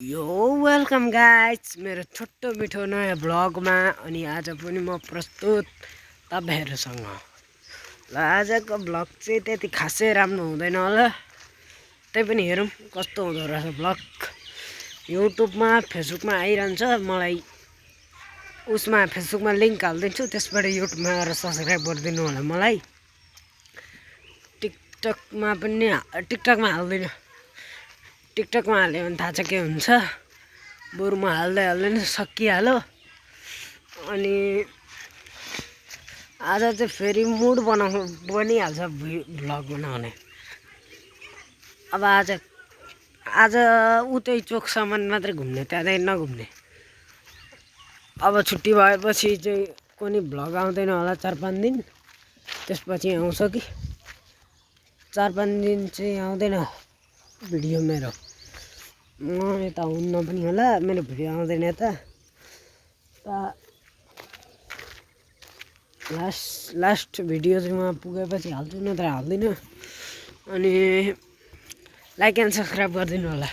यो welcome guys मेरो छोटो मिठो नयाँ ब्लगमा। अनि आज पनि म प्रस्तुत तपाईँहरूसँग। ल आजको ब्लग चाहिँ त्यति खासै राम्रो हुँदैन होला, त्यही पनि हेरौँ कस्तो हुँदो रहेछ ब्लग। युट्युबमा फेसबुकमा आइरहन्छ, मलाई उसमा फेसबुकमा लिङ्क हालिदिन्छु, त्यसबाट युट्युबमा गएर सब्सक्राइब गरिदिनु होला मलाई। टिकटकमा हाल्दिनँ, टिकटकमा हाल्यो भने थाहा छ के हुन्छ, बरु म हाल्दै नै सकिहाल्यो। अनि आज चाहिँ फेरि मुड बनिहाल्छ भ्लग बनाउने। अब आज उतै चोकसम्म मात्रै घुम्ने, त्यहाँदेखि नघुम्ने। अब छुट्टी भएपछि चाहिँ कुनै भ्लग आउँदैन होला 4-5 दिन, त्यसपछि आउँछ कि 4-5 दिन चाहिँ आउँदैन भिडियो मेरो। म यता हुन्न पनि होला, मेरो भिडियो आउँदैन यता। लास्ट भिडियो चाहिँ म पुगेपछि हाल्छु, नत्र हाल्दिनँ। अनि लाइक एन्ड सब्सक्राइब गरिदिनु होला।